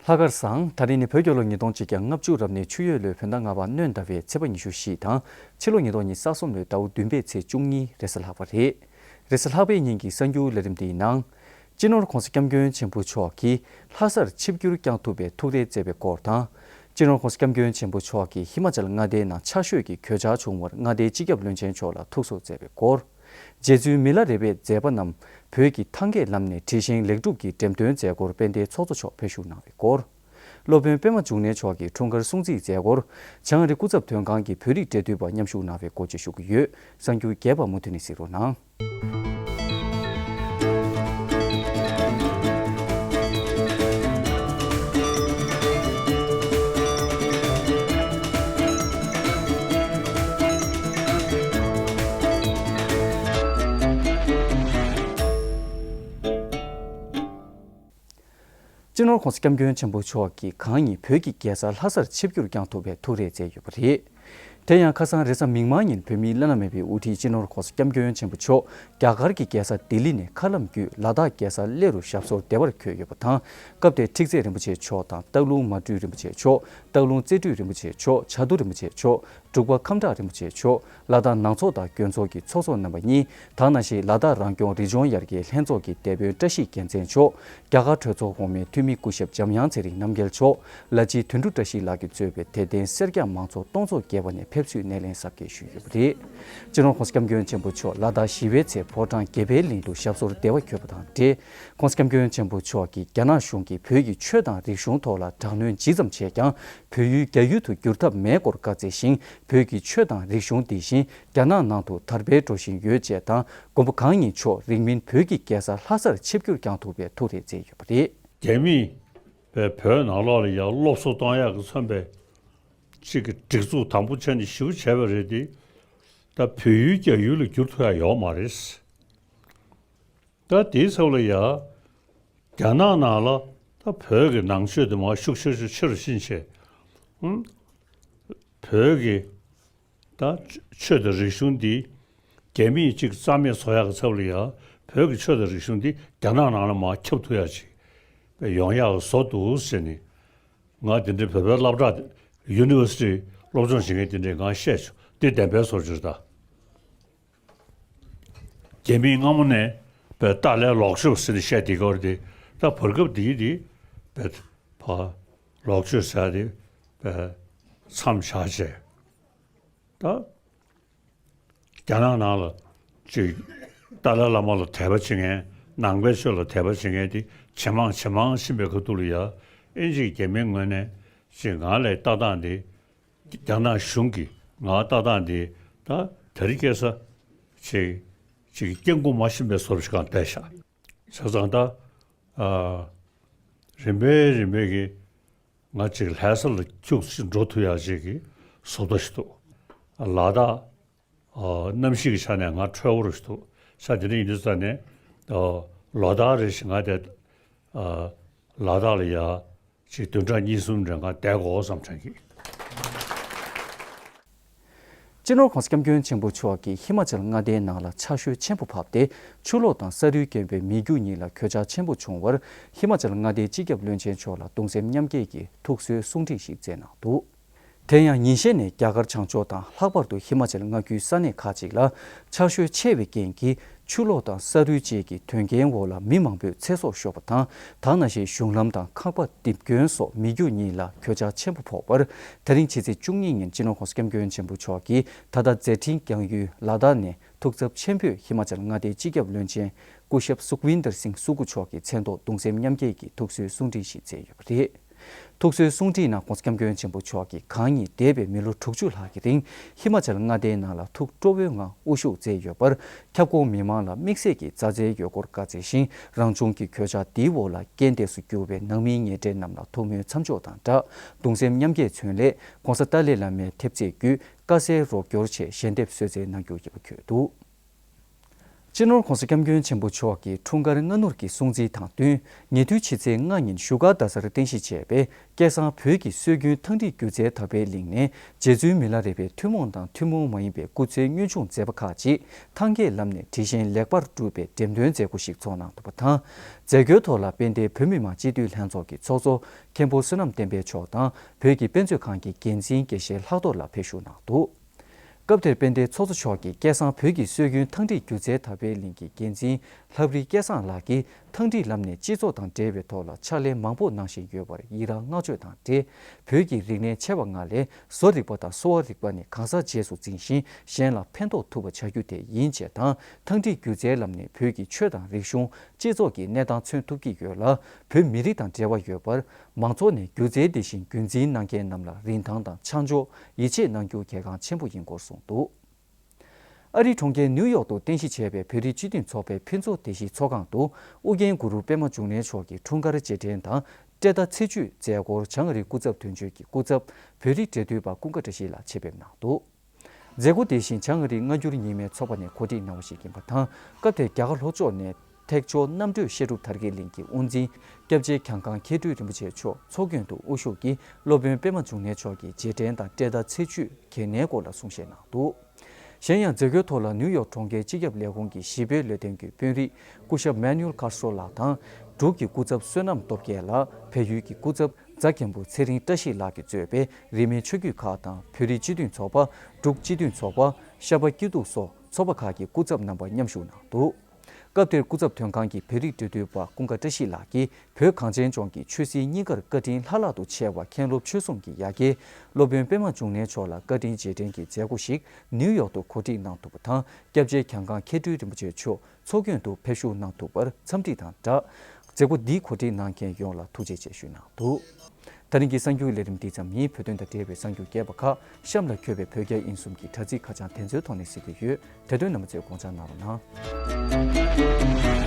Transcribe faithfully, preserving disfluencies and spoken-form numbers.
ལྷག་དཀར་བཟང་། ད་རིང་ནི་བོད་རྒྱལ་ལོ་ཉིས་སྟོང་ཆིག་བརྒྱ་ལྔ་བཅུ་རབ་གནས་ཆུ་ཡོས་ལོའི་བོད་ཟླ་ལྔ་པ་སྣྲོན་ཟླ་བའི་ཚེས་པ་ཉི་ཤུ་བཞི་དང་། ཕྱི་ལོ་ཉིས་སྟོང་ཉི་ཤུ་རྩ་གསུམ་ལོའི་ཟླ་བ་བདུན་པའི་ཚེས་བཅུ་གཉིས་རེས་གཟའ་ལྷག་པ་རེད། རེས་གཟའ་ལྷག་པའི་ཉིན་གྱི་གསར་འགྱུར་ལས་རིམ་འདིའི་ནང་། སྤྱི་ནོར་༸གོང་ས་༸སྐྱབས་མགོན་ཆེན་པོ་མཆོག་གིས་ལྷ་སར་ཆིབས་བསྒྱུར་བསྐྱངས་ཐུབ་པའི་ཐུགས་རེ་བསྩལ་བའི་སྐོར་དང་། སྤྱི་ནོར་༸གོང་ས་༸སྐྱབས་མགོན་ཆེན་པོ་མཆོག་གིས་ཧི་མ་ཅལ་མངའ་སྡེའི་ནང་ཆར་ཞོད་ཀྱི་གོད་ཆག་བྱུང་བར་མངའ་སྡེའི་སྤྱི་ཁྱབ་བློན་ཆེན་མཆོག་ལ་ཐུགས་གསོ་བསྩལ་བའི་སྐོར། རྗེ་བཙུན་མི་ལ་རས་པའི་མཛད་པ་རྣམས་བོད་ཀྱི་ཐང་གའི་ལམ་ནས་བྲིས་ཤིང་ལེགས་གྲུབ་ཀྱིས་འགྲེམས་སྟོན་མཛད་སྒོར་དཔལ་ལྡན་ཚོགས་གཙོ་མཆོག་ཕེབས་བཞུགས་གནང་བའི་སྐོར། སློབ་དཔོན་པད་མ་འབྱུང་གནས་མཆོག་གིས་འཁྲུངས་སྐར་སྲུང་བརྩི་མཛད་སྒོར། བྱང་རི་སྐུ་ཚབ་དོན་ཁང་གི་བོད་རིགས་འབྲེལ་མཐུད་པ་མཉམ་ཞུགས་གནང་བའི་སྐོར་བཅས་ཞུ་གི་ཡོད། གསར་འགྱུར་རྒྱས་པ་མུ་མཐུད་ནས་གཟིགས་རོགས་གནང་། སྤྱི་ནོར་༸གོང་ས་༸སྐྱབས་མགོན་ཆེན་པོ་མཆོག་གིས་གང་ཉིད་བོད་ཀྱི་རྒྱལ་ས་ལྷ་སར་ཆིབས་བསྒྱུར་བསྐྱངས་ཐུབ་པའི་ཐུགས་རེ་མཛད་ཡོད་པ་རེད། དེ་ཡང་ཁ་སང་རེས་གཟའ་མིག་དམར་ཉིན་བོད་མིའི་བླ་ན་མེད་པའི་དབུ་ཁྲིད་སྤྱི་ནོར་༸གོང་ས་༸སྐྱབས་མགོན་ཆེན་པོ་མཆོག་རྒྱ་གར་གྱི་རྒྱལ་ས་ལྡི་ལི་ནས་མཁའ་ལམ་བརྒྱུད་ལ་དྭགས་རྒྱལ་ས་གླེ་རུ་ཞབས་སོར་བདེ་བར་འཁོད་ཡོད་པ་དང་། སྐབས་དེར་ཁྲིག་རྩེ་རིན་པོ་ཆེ་མཆོག་དང་སྟག་ལུང་མ་སྤྲུལ་རིན་པོ་ཆེ་མཆོག་སྟག་ལུང་རྩེ་སྤྲུལ་རིན་པོ་ཆེ་མཆོག་བྱ་དུར་རིན་པོ་ཆེ་མཆོག་འབྲུག་པ་ཁམས་བྲག་རིན་པོ་ཆེ་མཆོག་ལ་དྭགས་ནང་ཚོགས་དང་དགོན་ཚོགས་ཀྱི་ཚོགས་གཙོ་རྣམ་པ་གཉིས། དེ་ནང་བཞིན་ལ་དྭགས་རང་སྐྱོང་རི་ལྗོངས་ཡར་རྒྱས་ལྷན་ཚོགས་ཀྱི་སྡེ་དཔོན་བཀྲ་ཤིས་རྒྱལ་མཚན་མཆོག་རྒྱ་གར་གྲོས་ཚོགས་གོང་མའི་འཐུས་མི་སྐུ་ཞབས་འཇམ་དབྱངས་ཚེ་རིང་རྣམ་རྒྱལ་མཆོག་ལ་སྤྱི་དོན་གྲུབ་བཀྲ་ཤིས་ལགས་ཀྱིས་གཙོས་པའི་དད་ལྡན་སེར་སྐྱ་མང་ཚོགས་སྟོང་ཚོ་བརྒལ་བ་ནས་ཕེབས་བསུའི་སྣེ་ལེན་གཟབ་རྒྱས་ཞུས་ཡོད་པ་རེད། སྤྱི་ནོར་༸གོང་ས་༸སྐྱབས་མགོན་ཆེན་པོ་མཆོག་ལ་དྭགས་ཞི་བའི་ཚལ་ཕོ་བྲང་དགེ་འཕེལ་གླིང་དུ་ཞབས་སོར་བདེ་བར་འཁོད་པ་དང་འབྲེལ། ༸གོང་ས་༸སྐྱབས་མགོན་ཆེན་པོ་མཆོག་གིས་རྒྱ་ནག་གཞུང་གིས་བོད་ཀྱི་ཆོས་དང་རིག་གཞུང་ཐོག་ལ་དྲག་གནོན་ཇི་ཙམ་བྱས་ཀྱང་། བོད་ཡུལ་རྒྱ་ཡུལ་དུ་བསྒྱུར་ཐབས་མེད་སྐོར་བཀའ་སྩལ་ཞིང་། བོད་ཀྱི་ཆོས་དང་རིག་གཞུང་འདི་བཞིན་རྒྱ་ནག་ནང་དུ་དར་སྤེལ་འགྲོ་བཞིན་ཡོད་ཅེས་དང་། མགོན་པོ་གང་ཉིད་མཆོག་རིང་མིན་བོད་ཀྱི་རྒྱལ་ས་ལྷ་སར་ཆིབས་བསྒྱུར་བསྐྱངས་ཐུབ་པའི་ཐུགས་རེ་མཛད་ཡོད་པ་རེད། རྒྱ་མིས་བོད་ནང་ལོགས་ལ་ཡང་སློབ་གསོ་གཏོང་ཡག་གི་མཚོན་པའི་གཅིག་གི་སྒྲིག་འཛུགས་དང་པོ་བྱས་ནས་ཞེ་པོ་བྱས་པ་རེད་དེ། ད་བོད་ཡུལ་རྒྱ་ཡུལ་ལ་བསྒྱུར་ཐུབ་ཡག་ཡོད་མ་རེད། ད་དེའི་ཚབ་ལ་ཡ། རྒྱ་ནག་ནང་ལ་ད་བོད་ཀྱི་ནང་ཆོས་དེ་མར་ཤུགས་ཆེ་ཆེ་ཆེ་རུ་ཕྱིན་བྱས། ཧུམ། བོད་ཀྱི་ད་ཆོས་དང་རིག་གཞུང་འདི་རྒྱ་མིས་གཅིག་རྩ་མེད་བཟོ་ཡག་གི་ཚབ་ལ་ཡ། བོད་ཀྱི་ཆོས་དང་རིག་གཞུང་འདི་རྒྱ་ནག་ནང་ལ་མར་ཁྱབ་ཐུབ་ཡག་ཅིག་ཡོང་ཡག་བཟོ་འདུག་ཟེར་ནས། ང་དེ་འདྲའི་བོད་པའི་སློབ་གྲྭ་ཡུ་ནི་ཝར་སི་ཊི་སློབ་སྦྱོང་བྱེད་མཁན་དེ་འདྲས་ང་བཤད་བྱུང་། འདི་བདེན་པའི་བཟོ་བཅོས་རེད་ད། རྒྱ་མིས་སྔ་མོ་ནས་བས་ཏཱ་ལའི་ལོག་སྤྱོད་ཟེར་ནས་བཤད་བསྡད་ཀྱི་ཡོད་རེད་དེ། ད་བར་སྐབས་འདིའི་དེ་བས་ཕ་ལོག་སྤྱོད་ཟེར་ཡ་དེ་བས་མཚམས་བཞག་བྱས། ད་རྒྱ་ནག་ནང་ལ་ཅིག་ཏཱ་ལའི་བླ་མ་ལ་དད་པ་བྱེད་མཁན། ནང་པའི་ཆོས་ལ་དད་པ་བྱེད་མཁན་དེ་ཇེ་མང་ཇེ་མང་ཕྱིན་པའི་ཁ་ཐུག་ལ་ཡ། ཨིན་ཇི་གི་རྒྱ་མིའི་ངོས་ནས་ཅིག་ང་ལ་ལྟ་སྟངས་དེ། རྒྱ་ནག་གཞུང་གིས་ང་ལྟ་སྟངས་དེ་ད་དེ་རིང་ཁ་སང་ཅིག་ཅིག་སྐྱབས་མགོན་མ་ཤེས་པའི་བཟོ་འདྲ་ཞིག་གང་བལྟས་ཤག་བྱས་ཙང་ད་ཨ་རིམ་པས་རིམ་པས་ཀྱིས་ང་ཅིག་ལྷ་ས་ལ་ཁྱུག་ཅིག་འགྲོ་ཐུབ་ཡག་ཅིག་གི་བཟོ་ལྟ་ཞིག་འདུག་ལ་དྭགས་ཨ་གནམ་གཤིས་ཀྱི་ཆ་ནས་ང་འཕྲོད་པོ་རུ་ཞིག་འདུག་ས་དེ་འདྲ་ཡིན་དུས་ཙང་ནས་ཨ་ལོ་ལྟར་རེ་བཞིན་ང་དེ་ཨ་ལ་དྭགས་ལ་ཡ། ཅིག་བདུན་ཕྲག་གཉིས་གསུམ་རིང་ང་བསྡད་དགོས་བསམ་དྲན་གི། སྤྱི་ནོར་༸གོང་ས་༸སྐྱབས་མགོན་ཆེན་པོ་མཆོག་གིས་ཧི་མ་ཅལ་མངའ་སྡེའི་ནང་ལ་ཆར་ཞོད་ཆེན་པོ་བབས་ཏེ། ཆུ་ལོག་དང་ས་རུལ་རྐྱེན་པས་མི་རྒྱུ་གཉིས་ལ་གོད་ཆག་ཆེན་པོ་བྱུང་བར། ཧི་མ་ཅལ་མངའ་སྡེའི་སྤྱི་ཁྱབ་བློན་ཆེན་མཆོག་ལ་གདུང་སེམས་མཉམ་སྐྱེད་ཀྱི་ཐུགས་གསོའི་གསུང་འཕྲིན་ཞིག་བསྩལ་གནང་འདུག་དེ་ཡང་ཉིན་ཤས་ནས་རྒྱ་གར་བྱང་ཕྱོགས་དང་ལྷག་པར་དུ་ཧི་མ་ཅལ་མངའ་ཁུལ་ས་གནས་ཁག་ཅིག་ལ་ཆར་ཞོད་ཆེ་བའི་རྐྱེན་གྱིས། ཆུ་ལོག་དང་ས་རུལ་བཅས་ཀྱི་དོན་རྐྱེན་འོག་ལ་མི་མང་པོས་ཚེ་སྲོག་ཤོར་བ་དང་། དེ་ནང་བཞིན་གཞུང་ལམ་དང་ཁང་པ་རྡིབ་སྐྱོན་སོགས་མི་རྒྱུ་གཉིས་ལ་གོད་ཆག་ཆེན་པོ་ཕོག་པར། དེ་རིང་ཕྱི་ཚེས་བཅུ་གཉིས་ཉིན་སྤྱི་ནོར་༸གོང་ས་༸སྐྱབས་མགོན་ཆེན་པོ་མཆོག་གིས་ད་ལྟ་མཛད་འཕྲིན་བསྐྱངས་ཡུལ་ལ་དྭགས་ནས་ཐུགས་འཚབ་ཆེན་པོས་ཧི་མ་ཅལ་མངའ་སྡེའི་སྤྱི་ཁྱབ་བློན་ཆེན་སྐུ་ཞབས་སུ་ཁ་ཝིན་དར་སིང་སུ་ཀུ་མཆོག་གི་མཚན་ཐོག་གདུང་སེམས་མཉམ་སྐྱེད་ཀྱི་ཐུགས་གསོའི་གསུང་འཕྲིན་ཞིག་བསྩལ་ཡོད་པ་རེད། ཐུགས་གསོའི་གསུང་འཕྲིན་ནང་༸གོང་ས་༸སྐྱབས་མགོན་ཆེན་པོ་མཆོག་གིས་གང་ཉིད་འདས་པའི་མི་ལོ་དྲུག་ཅུ་ལྷག་གི་རིང་ཧི་མ་ཅལ་མངའ་སྡེའི་ནང་ལ་ཐུགས་སྤྲོ་བོའི་ངང་དབུ་བཞུགས་མཛད་ཡོད་པར། ཁྱབ་ཁོངས་མི་མང་ལ་དམིགས་བསལ་གྱི་མཛའ་བརྩེ་ཡོད་སྐོར་བཀའ་སྩལ་ཞིང་། རང་བྱུང་གི་གོད་ཆག་འདིའི་འོག་ལ་རྐྱེན་འདས་སུ་གྱུར་པའི་ནང་མིའི་ཉེ་འབྲེལ་རྣམས་ལ་ཐུགས་སྨོན་མཚམས་འཇོག་དང་སྦྲགས། གདུང་སེམས་མཉམ་སྐྱེད་མཚོན་སླད་༸གོང་ས་ཏཱ་ལའི་བླ་མའི་ཐེབས་རྩས་བརྒྱུད་དཀའ་སེལ་རོགས་སྐྱོར་ཆེད་ཞལ་འདེབས་གསོལ་སྩལ་གནང་རྒྱུ་ཡོད་པ་འཁོད་འདུག་སྤྱི་ནོར་༸གོང་ས་༸སྐྱབས་མགོན་ཆེན་པོ་མཆོག་གིས་འཁྲུངས་སྐར་སྔ་སྣུར་གྱི་སྲུང་བརྩི་དང་བསྟུན། ཉེ་དུས་ཕྱི་ཚེས་ལྔ་ཉིན་བཞུགས་སྒར་རྡ་སར་རྟེན་གཞི་བྱས་པའི་སྐལ་བཟང་བོད་ཀྱི་སྲོལ་རྒྱུན་ཐང་ཁྲིད་སྒྱུ་རྩལ་དར་སྤེལ་གླིང་ནས་རྗེ་བཙུན་མི་ལ་རས་པའི་ཐུན་མོང་དང་ཐུན་མོང་མ་ཡིན་པའི་སྐུ་ཚེའི་དངོས་བྱུང་མཛད་པ་ཁག་ཅིག་ཐང་གའི་ལམ་ནས་བྲིས་ཤིང་ལེགས་པར་གྲུབ་པའི་འགྲེམས་སྟོན་མཛད་སྒོ་ཞིག་ཚོགས་གནང་འདུག་པ་དང་། མཛད་སྒོའི་ཐོག་ལ་དཔལ་ལྡན་བོད་མི་མང་སྤྱི་འཐུས་ལྷན་ཚོགས་ཀྱི་ཚོགས་གཙོ་མཁན་པོ་བསོད་ནམས་བསྟན་འཕེལ་མཆོག་དང་བོད་ཀྱི་དཔེ་མཛོད་ཁང་གི་འགན་འཛིན་དགེ་བཤེས་ལྷག་རྡོར་ལགས་ཕེབས་བཞུགས་གནང་འདུག་སྐབས་དེར་དཔལ་ལྡན་ཚོགས་གཙོ་མཆོག་གིས་སྐལ་བཟང་བོད་ཀྱི་སྲོལ་རྒྱུན་ཐང་ཁྲིད་སྒྱུ་རྩལ་དར་སྤེལ་གླིང་གི་འགན་འཛིན་ལྷ་བྲིས་སྐལ་བཟང་ལགས་ཀྱིས་ཐང་ཁྲིད་ལམ་ནས་སྤྱི་ཚོགས་དང་འབྲེལ་བའི་ཐོག་ལ་ཕྱག་ལས་མང་པོ་གནང་བཞིན་ཡོད་པར་ཡི་རངས་བསྔགས་བརྗོད་དང་འབྲེལ། བོད་ཀྱི་རིག་གནས་ཆེ་བ་ལྔ་ལས་བཟོ་རིག་པ་དང་གསོ་བ་རིག་པ་ནི་གང་ཟག་རྗེས་སུ་འཛིན་ཞིང་གཞན་ལ་ཕན་ཐོགས་ཐུབ་པ་བྱ་རྒྱུ་དེ་ཡིན་ཅེས་དང་། ཐང་ཁྲིད་སྒྱུ་རྩལ་ལམ་ནས་བོད་ཀྱི་ཆོས་དང་རིག་གཞུང་སྤྱི་ཚོགས་ཀྱི་གནས་སྟངས་མཚོན་ཐུབ་ཀྱི་ཡོད་ལ། བོད་མི་རིགས་དང་འབྲེལ་བ་ཡོད་པར། མང་ཚོགས་ནས་སྒྱུ་རྩལ་འདི་བཞིན་རྒྱུན་འཛིན་གནང་མཁན་རྣམས་ལ་རིན་ཐང་དང་ཆ་འཇོག་ཡིད་ཆེས་གནང་རྒྱུ་གལ་འགངས་ཆེན་པོ་ཡིན་སྐོར་གསུངས་འདུག་ཨ་རིའི་གྲོང་ཁྱེར་ནིའུ་ཡོག་ཏུ་རྟེན་གཞི་བྱས་པའི་བོད་རིགས་སྤྱི་མཐུན་ཚོགས་པའི་ཕུན་ཚོགས་སྡེ་བཞིའི་ཚོགས་ཁང་དུ་ཨུ་རྒྱན་གུ་རུ་པད་མ་འབྱུང་གནས་མཆོག་གི་འཁྲུངས་སྐར་རྗེས་དྲན་དང་། བཀྲས་མཐའ་ཚེས་བཅུའི་མཛད་སྒོར་བྱང་ཨ་རིའི་སྐུ་ཚབ་དོན་གཅོད་ཀྱི་སྐུ་ཚབ་བོད་རིགས་འབྲེལ་མཐུད་པ་ཀུན་དགའ་བཀྲ་ཤིས་ལགས་ཆེད་ཕེབས་གནང་འདུག་མཛད་སྒོ་དེ་བཞིན་བྱང་ཨ་རིའི་སྔ་འགྱུར་རྙིང་མའི་ཚོགས་པ་ནས་གོ་སྒྲིག་གནང་བ་ཞིག་ཡིན་པ་དང་། སྐབས་དེར་རྒྱ་གར་ལྷོ་ཕྱོགས་ནས་ཐེག་མཆོག་རྣམ་གྲོལ་བཤད་སྒྲུབ་དར་རྒྱས་གླིང་གི་དབུ་འཛིན་སྐྱབས་རྗེ་གྱང་ཁང་མཁས་གྲུབ་རིན་པོ་ཆེ་མཆོག་ཚོགས་མགོན་དུ་དབུ་བཞུགས་ཀྱིས་སློབ་དཔོན་པད་མ་འབྱུང་གནས་མཆོག་གི་རྗེས་དྲན་དང་བཀྲས་མཐའ་ཚེས་བཅུའི་གལ་གནད་སྐོར་ལ་གསུང་བཤད་གནང་འདུག་གཞན་ཡང་། མཛད་སྒོའི་ཐོག་ལ་ནིའུ་ཡོག་གྲོང་ཁྱེར་སྤྱི་ཁྱབ་ལས་ཁུངས་ཀྱི་གཞིས་སྤོའི་ལས་དོན་གྱི་དཔོན་རིགས་སྐུ་ཞབས་མེ་ནུ་ཨེལ་ཀཱ་སི་ཊོ་ལགས་དང་། འབྲུག་གི་སྐུ་ཚབ་བསོད་ནམས་སྟོབས་རྒྱལ་ལགས། བལ་ཡུལ་གྱི་སྐུ་ཚབ་རྫ་མཁན་པོ་ཚེ་རིང་བཀྲ་ཤིས་ལགས་ཀྱིས་གཙོས་པའི་རིས་མེད་ཆོས་བརྒྱུད་ཁག་དང་། བོད་རིགས་སྤྱི་མཐུན་ཚོགས་པ། འབྲུག་སྤྱི་མཐུན་ཚོགས་པ། ཤར་པ་སྐྱིད་སྡུག་སོགས་ཚོགས་པ་ཁག་གི་སྐུ་ཚབ་རྣམ་པ་མཉམ་ཞུགས་གནང་འདུག་སྐབས་དེར་སྐུ་ཚབ་དོན་ཁང་གི་བོད་རིགས་འབྲེལ་མཐུད་པ་ཀུན་དགའ་བཀྲ་ཤིས་ལགས་ཀྱིས། བོད་གངས་ཅན་ལྗོངས་ཀྱི་ཆོས་སྲིད་གཉིས་ཀར་བཀའ་དྲིན་ལྷག་ལྷག་ཏུ་ཆེ་བ་མཁན་སློབ་ཆོས་གསུམ་གྱི་ཡ་གྱལ་སློབ་དཔོན་པད་མ་འབྱུང་གནས་མཆོག་ལ་བཀའ་དྲིན་རྗེས་དྲན་གྱི་མཛད་སྒོ་ཞིག་ནིའུ་ཡོག་ཏུ་གོ་སྒྲིག་གནང་ཐུབ་པ་དང་། སྐྱབས་རྗེ་གྱང་ཁང་མཁས་གྲུབ་རིན་པོ་ཆེ་མཆོག་ཚོགས་མགོན་དུ་ཕེབས་བཞུགས་གནང་ཐུབ་པར་འཚམས་འདྲི་དང་སྦྲགས། མཛད་སྒོ་འདི་གོ་སྒྲིག་གནང་མཁན་ཡོངས་ལ་ཐུགས་རྗེ་ཆེ་ཞུས་གནང་འདུག་ད་རིང་གི་གསར་འགྱུར་ལས་རིམ་འདི་ཙམ་ཡིན། བོད་དོན་དང་འབྲེལ་བའི་གསར་འགྱུར་རྒྱས་པ་ཁག་གཤམ་ལ་འཁོད་པའི་བོད་རྒྱ་དབྱིན་གསུམ་གྱི་དྲ་ཚིགས་ཁ་བྱང་དེ་ཚོའི་ཐོག་ནས་གཟིགས་ཀྱི་ཡོད། དེ་དོན་རྣམ་པ་ཚོས་དགོངས་འཇགས་གནང་རོགས་གནང་།